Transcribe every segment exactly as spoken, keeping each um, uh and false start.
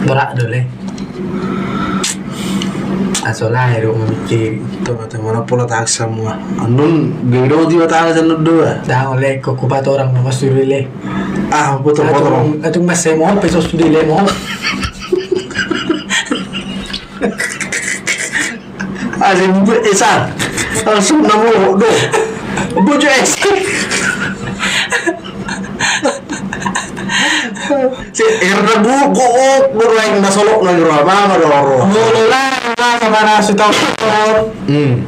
Torak do le. Aso lae do mamikiri. Tama tama na pola tangis samua. Annon gabe do tiba tangis annon do ba. Dang le, kokku patorang ma pasuru le. Ah, potong potong. Atung masa mo pe so sude le mo. Asa buat esa. Langsung namo do. Bojo es. Si erna bu go go lain na solok na jero apa ma do ro. Molo lae ma sama na sutau. Hmm.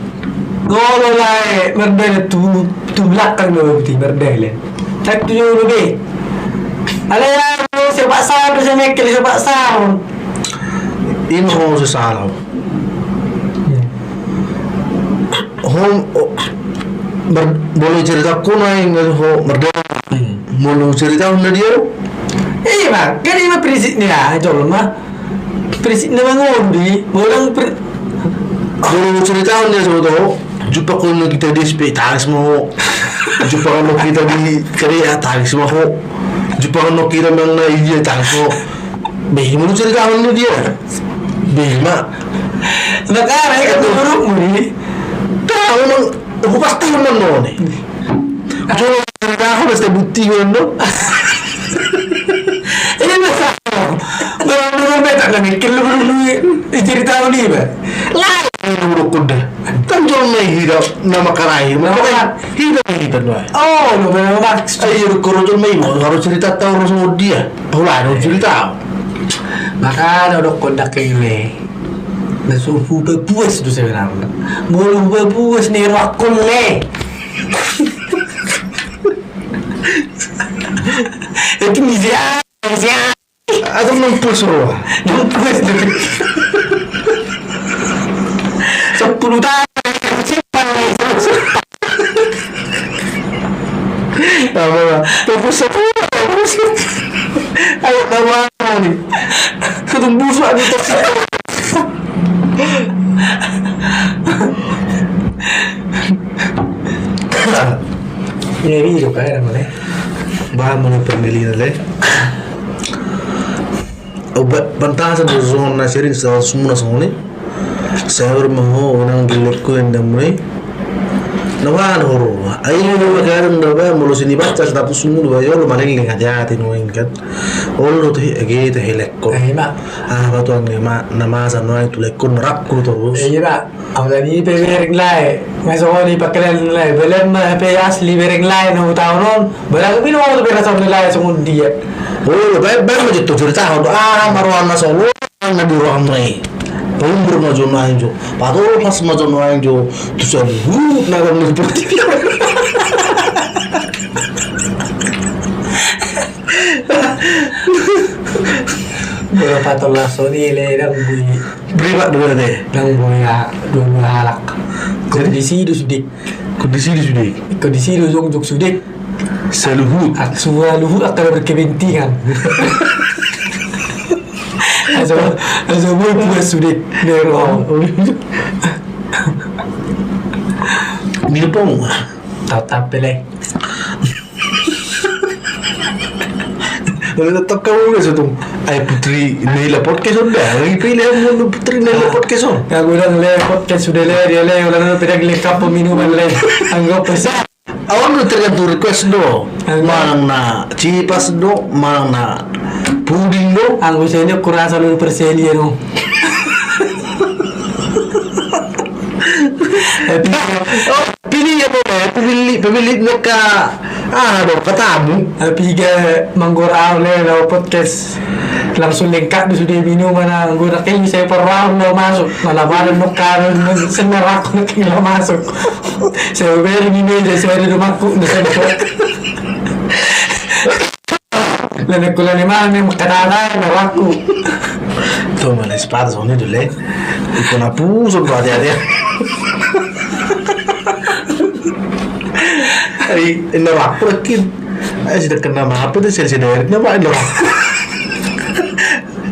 Molo lae merdele tu tu belakang do ti merdele. Tak tu jolo be. Alai ya, siapa sahon, siapa mekkel, siapa sahon. Ima ho sesala. Ho, o, ber-, boleh cerita kuno yang ho merdeka. Hmm. Molo cerita hon dia. Ima, kan ima prinsip ni a, jolo ma. Prinsip na mangolu di, bolang pri-. Molo cerita hon dia soto. Jumpa kono kita di S P, tangis ma ho. Jumpa kono kita di karya, tangis ma ho. Jumpa kono kita mang na iya, tangis ma ho. Be, molo cerita hon dia. Be, ma. Makana, ikan tu buruk muni. Tahu mang, aku pasti mang none. Jolo cerita hon, pasti bukti hon do. Ini masalah. Belum, belum, beta kan mikir lu, lu, lu, cerita hon iba. Lain, lu, lu, kuda. Kan jolo na hira, nama karahi. Nama hira, hira, hira. Oh, lu, belum, maksud. Ayo, lu, koro jolo mai, mau, harus cerita tahu, harus mau dia. Hula, harus cerita. Makana dokkon dang kele. Na so hupapuas do sebenarna. Molo hupapuas ni rohakku le. Itu bisa, bisa. Atau enam puluh suruh. Enam puluh suruh. Sepuluh tahun. Apa, apa? Tepus sepuluh, tepus. Ayo, apa, apa nih? Ketumbuh suatu tepus. Ini, ini juga ya, namanya. Bahan mana permili, le? Obat pantasan do songon na sering sumuna songon i. Saur ma ho unang gilekku endammu i. Na bahan horo. Ai ma kadang da ba molo sini baca status mu do ba, olo maleleng hati-hati nuaeng kan. Olo tu hi age ta hilekko. Ai ma. Ah, batu ang ma na masa nuaeng tu lekko na rakku torus. Ai ma. Au tadi pe bereng lae, nga songon i pakelean lae, balen ma hape asli bereng lae na hutaon on, balen aku minum au tu bereng songon lae songon dia. Oh, baen, baen ma jotto cerita hon do, ah, maroan na solo, na di roham na i. Paumbur ma jo nuaeng jo, patolhas ma jo nuaeng jo, tu saluhut na gam na di portibi. Molo patolhas on i le, dang boi. Berimak dulu deh. Dang boi, ya, dua-dua halak. Jadi? Kondisi do sude. Kondisi do sude. Kondisi do jongjong sude. Saluhut. Ak-, saluhut akan berkepentingan. Asa, asa boi puas sude. Dero. Oh, oh. Minum pong. Tau tampil, eh. Lalu tetap kamu udah satu. Ai Putri Naila podcast on da. Lagi pilih yang mau Putri Naila podcast on. Ya, gue udah ngeliat podcast sudah le, dia le, udah ngeliat, pegang lengkap peminum le. Anggap pesan. Awan do tergantung request do. Anggap. Manang na cipas do, manang na puding do. Anggap saya ini kurasa lu perseli ya, no. Happy. Oh, pilih ya, Bang, ya? Pilih, pilih, pilih, neka. Ah, do, katamu. Happy ga manggora au le, laho podcast. Langsung lengkap do sude minuman, anggora kali saya perang, laho masuk. Malah badan neka, sena rakku, neka laho masuk. Saya beri di meja, saya ada rumahku, neka. Lana kula ni mana ni makadada na laku. Tuh mana sepatu soalnya dulu. Iko na pusuk tuh hati-hati. Ai, na laku lagi. Ai, sudah kena apa tuh, sel sederet na apa, na laku.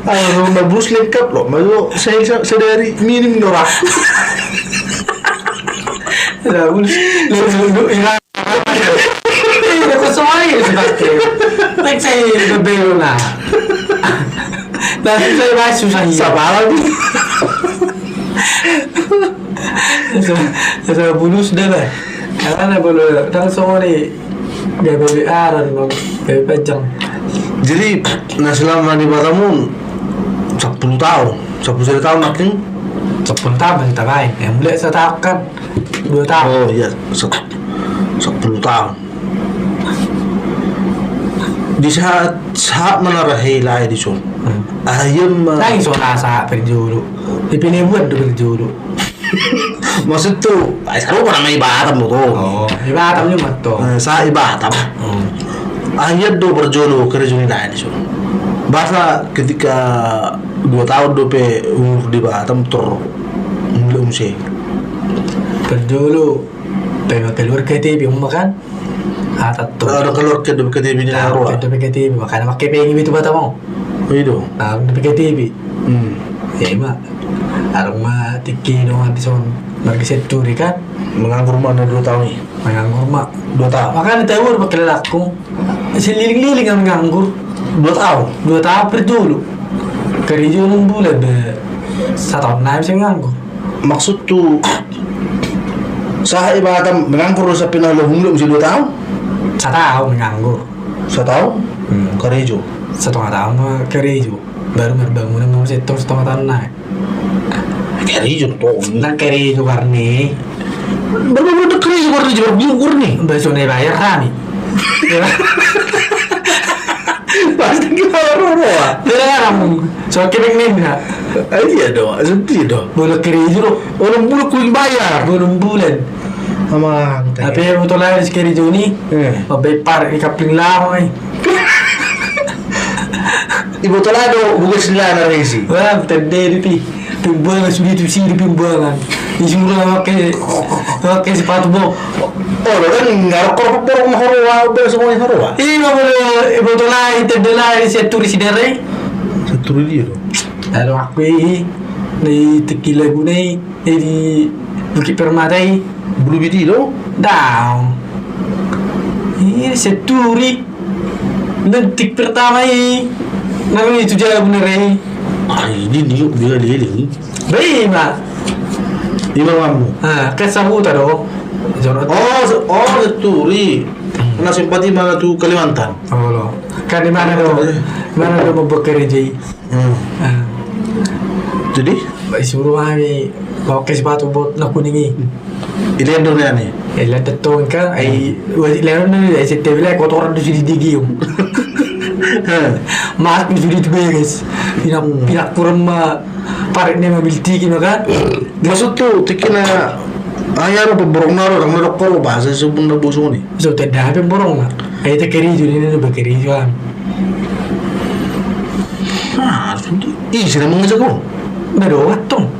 Ai, na bus lengkap loh, maksud saya, saya dari minim na laku. Na bus, lu duduk, ira. Ih, udah kosong aja, udah pakai. Baik saya udah belok lah. Langsung saya masuk saya. Sabalan. Sa-, sa-, bulus dah lah. Karena boleh langsung ni gabe aran, gabe panjang. Jadi, na selama di Batam on sappulu taon, sappulu sada taon makin. Sappulu taon masih tabain. Yang mulai sataon kan dua taon. Oh iya, sat-, sappulu taon. Di sahat, sahat mana rahe lae di son. Hmm. Ayam ma. Nang so na sahat parjolo. Di pene buat do parjolo. Maksud tu, ai sarupa nama i Batam do tong. Oh, i Batam ni ma tong. Eh, sahat i Batam. Hmm. Ayam do parjolo karejo ni lae di son. Bahasa ketika dua taon dope umur di Batam tor mulai umse. Parjolo. Pe ma keluar K T P, umma kan? Atat tu. Ada keluar K T P, K T P ni. Nah, roa. K T P, K T P, makana make pengi itu Batam. Oh, i do. Nah, ada K T P. Hmm. Ya, ima. Arung ma tingki dongan di son. Marga Sianturi kan? Menganggur ma na dua taon i. Menganggur ma. Dua taon. Makana tahu pakai lelakku. Seliling-liling yang menganggur. Dua taon. Dua taon parjolo. Karejo enam bulan be. Sataon nai bisa menganggur. Maksud tu sahat i Batam menganggur do sampe na lobi muse dua taon? Sataon menganggur. Sataon? Hmm. Karejo. Setengah taon ma karejo. Baru marbangunan ma setengah, setengah taon nai. Karejo do tong. Na karejo karni. Baru, baru karejo karni, baru bingung karni. Baso na bayar rami. Pasti kita roa-roa. Bela kamu. So kepeng ninna. Ai dia do, sedih do. Bolak karejo do. Orang bulak kuing bayar. Bolong bulan. Amang. Tapi yang betul aja si karejo ni. Eh. Mabai par di kapling lama ni. Iboto lae do bugas ni lae na resi. Wah, tende di pi. Pimbuangan sude tu si di pimbuangan. Disuru na make, make sepatu bot. Oh, lo kan ngarokko borong na horoa, udah semua horoa. Ima molo iboto lae, tende lae, Sianturi sidarna i. Sianturi dia do. Ado aku i, di tingki Laguna i. Eh, di Bukit Permata i. Bulu Biti do? Daong. Ih, Sianturi. Nanti pertama i. Namanya itu jago bener i. Ah, ini dia, dia, dia, dia. Bae, Mak. Ima mamu. Ah, kan sabuta do. Jorot. Oh, se-, oh, Sianturi. Hmm. Pernah sempat di mana tu Kalimantan? Oh, lo. Kan di mana do? Kalimantan. Mana do mau bekerja i? Hmm. Ah. Jadi? Ba, disuru hami, ba, pakai sepatu bot na kuning i. Ilendo ni ani. Ilendo tong kan, ai, hmm. Wajib lendo ni, ai, S T B lah, kotoran tu sude digium. Hmm. Mas, tu sude tu beres. Pinak, hmm. Pinak kurang ma, parit ni ma biltiki ma kan. Maksud tu, tingki na, ai, aro pemborong na ro, orang na dokol, bahasa sebelum na bosong ni. So, tidak ada pemborong na. Ai, tak keri ju, ini, ini, tak keri ju, am. Nah, isi na mangajak on. Baru tong.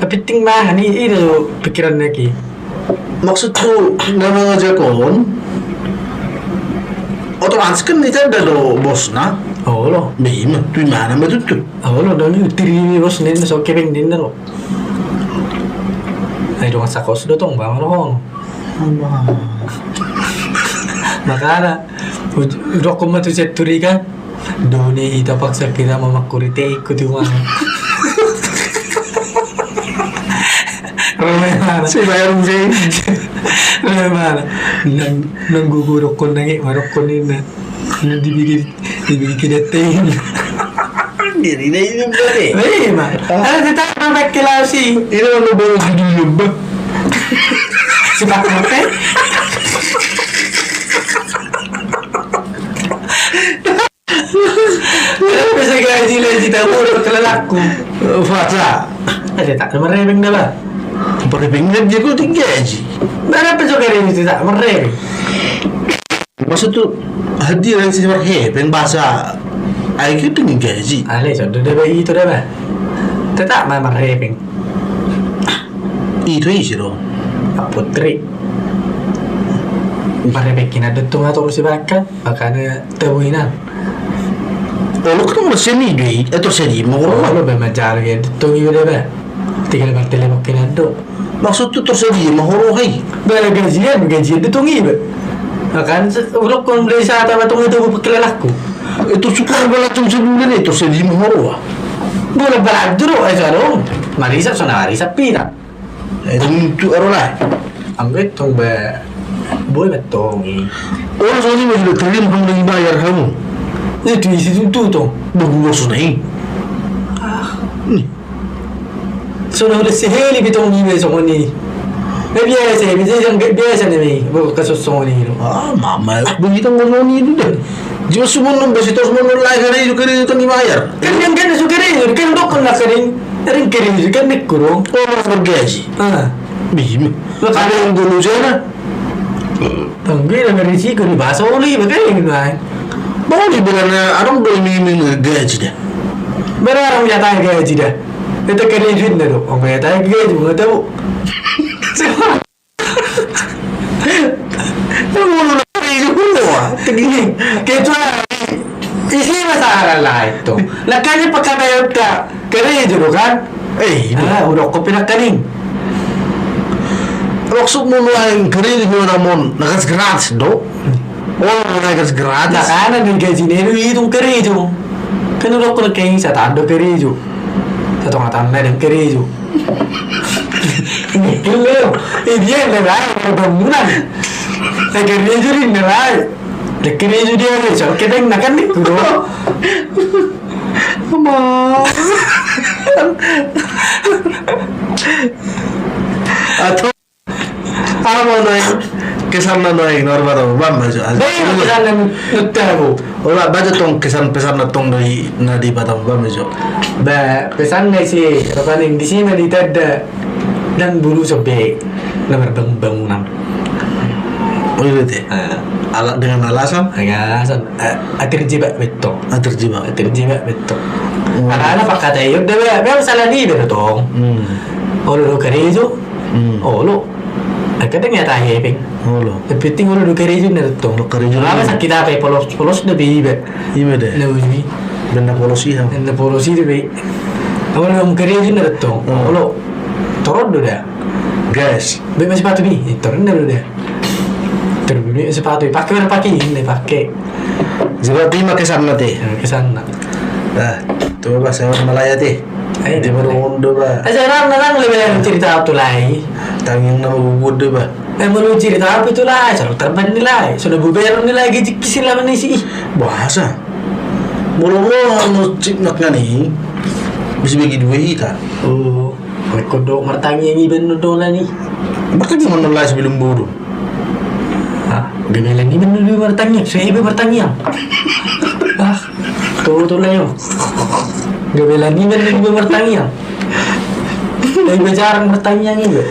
Tapi ting mah ni, i do pikiran na ki. Maksud tu na mangajak on. Otomatis kan i tanda do bosna. Olo. Bima, tu imana ma tutu. Olo, do ni utiri ni bosna, so kepeng ninna ro. Ai dongan sakos do tong, ba, mano hon. Makana, uj-, udokkon ma tu Sianturi kan. Doni hita paksa kita mamakkuri te ikut tu mana. Rame mana. Si bayar muse. Rame mana. Nang, nang gugu dokkon nang i, madokkon ninna. Nang dibikin, dibikin kita te ini. Diri na ini berarti. Rame mana. Ada tetap pakai lausi. Ini mana bawa dulu, Bang. Sepak mate. Kenapa saya gaji lagi tak urut kelelakku? Fata. Ada tak marrebeng dah, Bang? Marrebeng gaji aku tinggi gaji. Kenapa saya gaji tak marrebeng? Maksud tu, hadir yang si marrebeng bahasa ai kita tinggi gaji. Ale, sudah dah, Bang, itu dah, Bang. Tetap ma marrebeng. Itu isi do. Pak Putri. Marrebeng kina do tong atur si baka. Makana tabo inan. Olo kan masih ni dui, eh, terus jadi mau rumah. Olo be manjalo ya, tong iba deba. Tinggal martelepon kina do. Maksud tu terus jadi mau rumah hai. Bala gajian, gajian do tong iba. Makana se-, udokkon beli sata ma tong itu buku kelelakku. Itu suka balatung sebulan itu sedih mahoro. Bola balatung ro, eh, sarong. Marisa, sona marisa pina. Eh, itu untuk aro lah. Anggo tong be, boy betong i. Oh, soalnya masih terima kamu lagi bayar kamu. Itu isi itu tuh. Bagus naik. Ah. Nih. Songon na hula seheli bitong iba songon i. Na biasa, biasa, biasa na mi, bo kasus songon i. Ah, mama, begitu ngomong itu dah. Jiwa sumon nung besi tor sumon nung lai kari itu kari itu tong dibayar. Kan yang kan suka kari itu kan dokon lah kari. Kari kari itu kan mikro. Oh, mau bergaji. Ah. Bim. Ada yang dulu sana. Tanggi na risiko di baso oli bagai gitu ai. Boli belana adong boli mimi gaji da. Bela orang nyata gaji da. Itu kena duit da do. Orang nyata gaji mau tahu. Semua. Semua na gaji semua. Kecuali isi masalah lah itu. Lah kan pakai bayar. Karejo do kan? Eh, ini. Ah, udah kopi nak kaning. Maksudmu nuaeng karejo do namon, na kan gratis do? Oh, na kan gratis. Nah, kan na gaji ni lu itu karejo. Kan udah kono kaing satan do karejo. Satu ngatan na dan karejo. Ini lo, ini dia yang lain bangunan. Karejo ini lain. Karejo dia ni, so kedeng na kan ni. Ama. Atau apa nuaeng kesanna nuaeng na hurang patama bam ma jo. Baik kesanna nuaeng. Ola baca tong kesan pesanna tong dari na di patama bam ma jo. Ba pesanna si apa ning di sini ditanda dan bulu sobe na marbangun-bangunan. Oh iya te. Ala dengan alasan? Dengan alasan. Atir jebak bettong. Atir jebak. Atir jebak bettong. Ala ala pakata iyo da ba ba salah ni bettong. Olo do karejo. Olo. Kadang ya tahe peng. Olo. Tapi ting olo do karejo na bettong. Olo karejo. Ala sakit apa polos polos da be iba. Iba da. Na uji. Benda polos iha. Benda polos iha be. Olo do karejo na bettong. Olo. Toron do da. Gas. Be masih patu bi. Toron do da. Terus dulu sepatu, pake mana pake ini pake. Sepatu ini pake sana te. Pake sana. Nah, tuh ba saya malaya te. Di mana ondo ba. Saya nang nang lebih cerita apa tuh lai. Tangiang nama bubut deh ba. Eh mau cerita apa tuh lai? Selalu terban nih lai. Sudah bubar nih lai gaji kisil lama nih sih. Bahasa. Molo molo anu cik nak ngani. Bisa bagi dua hita. Oh. Rekon do martangiang iba nondolan i. Martangiang nondolan sebelum bodo. Ah, gabelan iba nondolan martangiang, so iba martangiang. Ah, tutu lah yo. Gabelan iba nondolan martangiang. Iba jarang martangiang iba.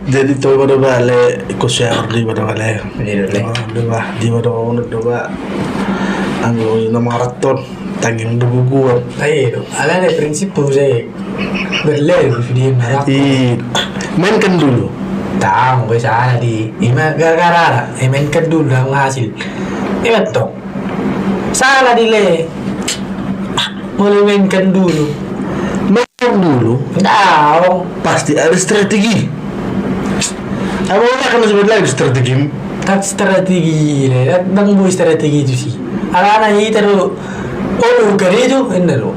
Jadi tu iba do ba le kusiar di iba do ba le. Iya do le. Di iba do ba. Anggo na maraton. Tangiang do bubuan. Ai do. Ala na prinsip tu saya berlari di video na. Mainkan dulu. Tang gue sana di ima gara-gara ada. Mainkan dulu dalam hasil. Ima tong. Salah di le. Boleh mainkan dulu. Mainkan dulu. Tahu. Pasti ada strategi. Apa orang akan sebut lagi strategi? Tak strategi le, bang boy strategi itu sih. Ala na hita do. Olo karejo, enda do.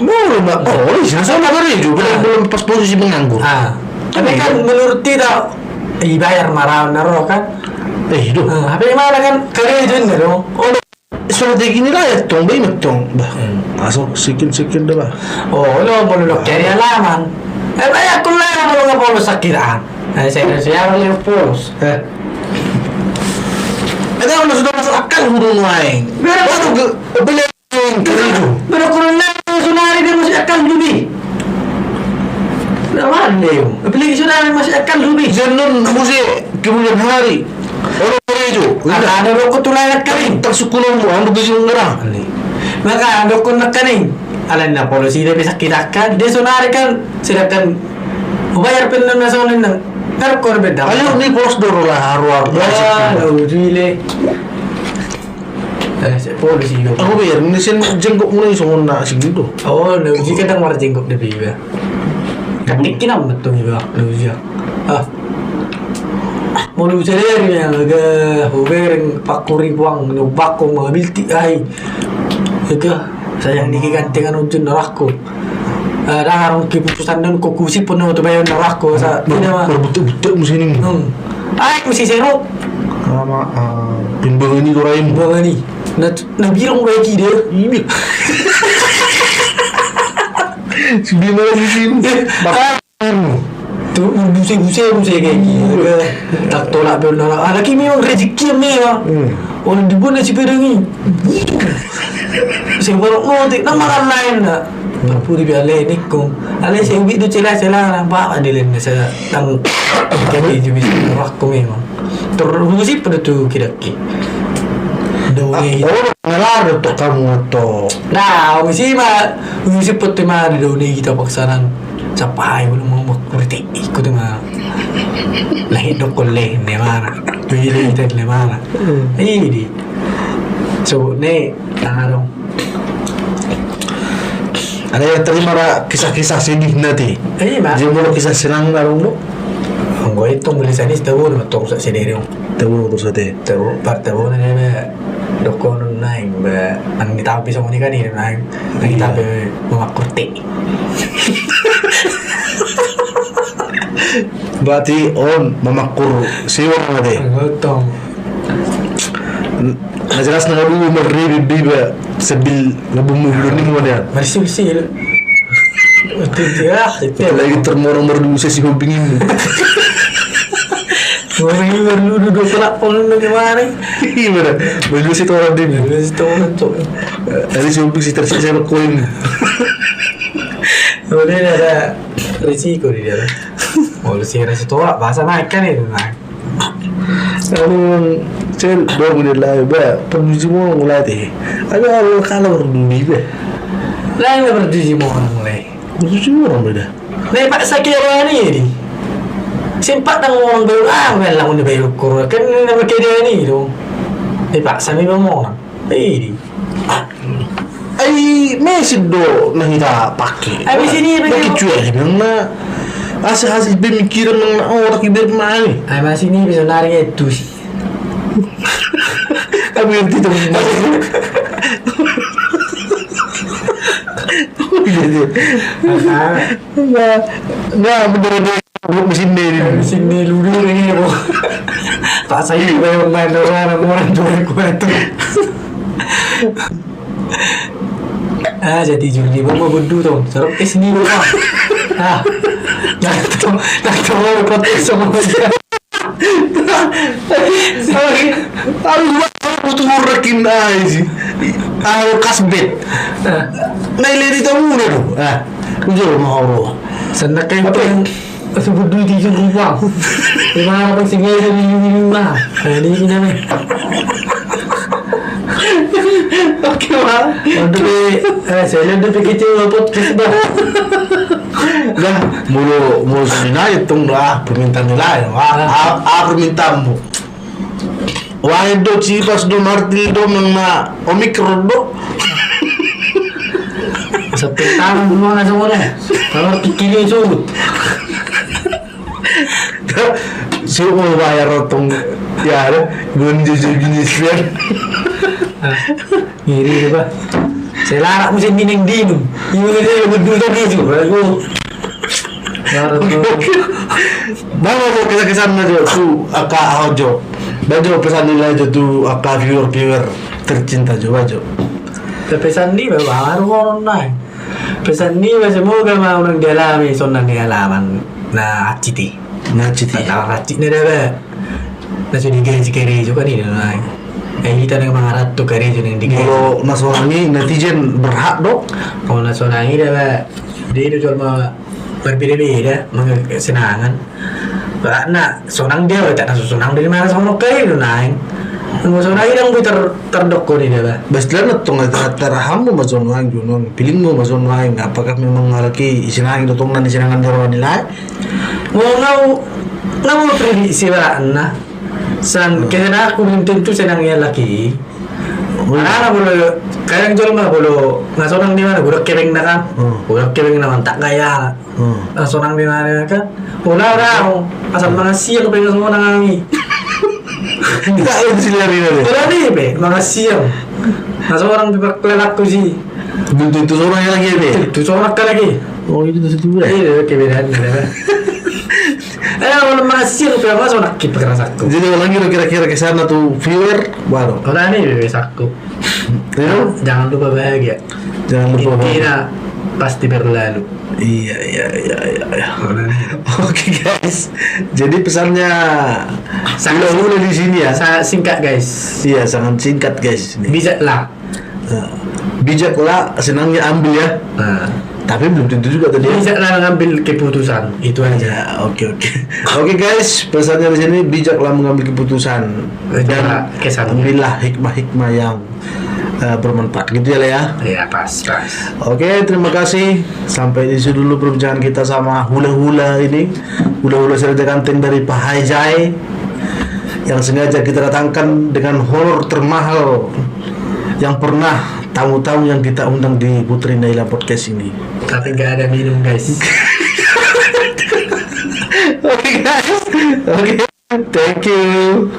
Molo ma, olo isi na sama karejo, belum pas posisi menganggur. Tapi kan menurut kita, dibayar marau na ro kan. Eh do. Tapi mana kan karejo enda do. Olo. Strategi ni rakyat tong, baik tong. Bah, masuk sikin-sikin do bah. Olo molo do kari alaman. Eh, baik aku lah molo nggak polos sakiran. Saya saya polos. Eh. Ada orang sudah masuk akal hurung lain. Baru beli. Beda kurang na sonari dia masuk akal dulu bi. Lawan dia. Apalagi sonari masuk akal dulu bi. Jenon musi kemudian hari. Olo karejo. Ada rokok tu lain kali. Tak suku nombo anu gaji ngerang. Maka ada rokok nak kaning. Ala na polos ida bisa kita kan. Dia sonari kan sedangkan bayar penan nasional nang. Kan rokok beda. Ayo ni polos doro lah haruar. Wah, uji le. Eh, si polos i do. Aku biar ni sian jenggot mulai songon na asing do. Oh, na uji kadang marjenggot de iba. Katik kinam betul iba, na uji. Ah. Molo sadari ma, gaga hubereng pangkuri puang, nyombangkon ma biltik ai. Ega, sayang ni gantengan ujun norangku. Ada arung kipupusan dan kokusi pun tu bayan norangku, sa, tidak ma. Berbutuk-butuk musim ini. Hmm. Ai, musim seruk. Nama, ah, pimbangan itu raim. Pimbangan ini. Na, na birong lagi dia. Ini. Sudah malam di sini. Eh, ah. Tu buse-buse, buse kayak gitu. Tak tolak benar. Ada kimi memang rezeki memang. Hmm. Orang dibuat nasi padang ini. Saya baru ngotik, nama kan lain nak. Perpuri biale nikung. Ale saya ubi tu cela-cela, nampak ada lain saya tang. Jadi jenis aku memang. Terus sih pada tu kira-kira. Daun ini. Ah, daun ngelar tu kamu tu. Nah, misi ma, misi pete ma di daun ini kita paksanan. Sapai belum mau kurti ikut ma. Lahir dokol leh ne mana. Pilih kita ne mana. Hmm. Ini. So ne, tanah dong. Ada yang terima ra kisah-kisah sedih nanti. Iya, Pak. Dia mau kisah senang na dong, dong. Anggo itu boleh sadis tahu, dong, tong sak sedih dong. Tahu, dong, sate. Tahu, part tahu, ne, ne, dokonon naeng, ba, ang ditapi sama ni kan, ini naeng. Ang ditapi, mamakur te. Berarti on, mamakur siwa, berarti. Gotong. Na jelas na dulu marribi biba sambil ngabung mobil ni mo dia. Masih, masih. Betul, ya, itu. Lagi termorong berdua sesi hobi ini. Hobi berdua dua pelaku lu gimana? Iya, bener. Berdua sih orang dia. Berdua sih orang, Cok. Ada si hobi si tersisa sama koin. Kemudian ada risiko di dalam. Kalau si risiko, bahasa naik kan itu, naik. Anu, cel, dua menit lagi, ba, perjuji mo mulai deh. Ada kalau kalau berdua, ba. Lain lah perjuji mo mulai. Perjuji mo mulai dah. Nih, Pak, sakit apa ni, ini? Sempat tang orang baru, ah, main lamun ni baru kurang. Kan ini nama kede ni, dong. Nih, Pak, sami ba mo. Ih. Ai mesin do na hita pake. Ai mesin i, pakai cuek bilang na. Hasil hasil pemikiran nang na otak ibarat mani. Ai mesin i bisa nari itu sih. Tapi ngerti tuh. Nggak, nggak bener-bener. Mesin ni, mesin ni ludu ni, bo. Tak saya bayar main orang, orang tua aku itu. Ah, jadi juri, bo, bo, bedu tu. Serok ke sini, bo. Ah. Nak tu, nak tu, bo, protes sama dia. Sorry. Aduh, gua butuh rekin aja sih. Ah, kasbet. Ah. Nah, ini di tamu dah tu. Ah, jujur mau. Sana kayak apa? Sebut duit itu rupa. Lima ratus tiga itu di lima. Nah, ini sini nih. Oke, Bang. Untuk di, eh, saya lihat di P K C podcast dah. Dah, mulu, mulu sini aja tung dah, permintaan nilai. Wah, ah, ah, permintaanmu. Wahid do, Cipas do, Martil do, nang na Omikron do. Sampai tangan dulu nggak sama dong. Kalau kiri surut. Semua bayar otong. Ya, ada. Gue jadi bisnis, ya. Ngiri, Pak. Saya larak musim ini yang dingin. Ini dia betul tadi itu. Baru. Baru mau kisah-kisah na jo tu angka aho jo. Bajo pesan nilai jo tu angka viewer-viewer tercinta jo, bajo. Pesan ni baru baru orang naik. Pesan ni semoga ma unang dialami songon na nialami na Aciti. Na Aciti. Na Aciti ni daba. Na sudah gaji karejo kan ini naik. Eh, hita nang mangaranto karejo nang di gaji. Molo na sonang i netizen berhak do. Molo na sonang i daba. Dia itu cuma berbeda-beda, mangga kesenangan. Karena sonang dia, tak na sonang dari mana sonang kayak itu naeng. Nggak sonang i dang ter terdok kau di dia. Bas lan tong tarahamu ma sonang, junang pilingmu ma sonang. Apakah memang lagi isenang itu tong nang isenangan di orang nilai? Mau ngau ngau prediksi ba na. San kena aku belum tentu senang ya lagi. Mana bolo kadang jolma bolo nggak sonang di mana, gudang kebeng na kan. Gudang kebeng na mantap gaya. Nggak sonang di mana kan. Ula ula asal mangasian pengen semua nang ami. Tahu si Larina deh. Ora ni be, mangan siang. Masa orang di perkelanakku sih. Belum tentu seorang lagi ya be. Itu seorang kan lagi. Oh, itu tuh situ be. Iya, oke, beda, beda. Eh, kalau mangan siang, udah masuk nak kip kerasakku. Jadi, ulangi lo kira-kira ke sana tuh, viewer, baru. Ora ni be, sakku. Ayo. Jangan lupa bahagia. Jangan lupa bahagia. Intinya pasti berlalu. Iya, iya, iya, iya, iya. Oke, guys. Jadi pesannya hula-hula di sini ya. Sangat singkat, guys. Iya, sangat singkat, guys. Bijaklah. Nah, bijaklah, senangnya ambil ya. Nah. Tapi belum tentu juga tadi ya. Bijaklah mengambil keputusan. Itu aja. Ya, oke, oke. Oke, guys, pesannya di sini, bijaklah mengambil keputusan. Dan ambillah hikmah-hikmah yang eh, bermanfaat gitu ya, Le, ya? Iya, pas, pas. Oke, terima kasih. Sampai di situ dulu perbincangan kita sama hula-hula ini. Hula-hula Siregar Ganteng dari Pahajai yang sengaja kita datangkan dengan honor termahal yang pernah tamu-tamu yang kita undang di Putri Naila Podcast ini. Tapi nggak ada minum, guys. Oke, guys. Oke. Thank you.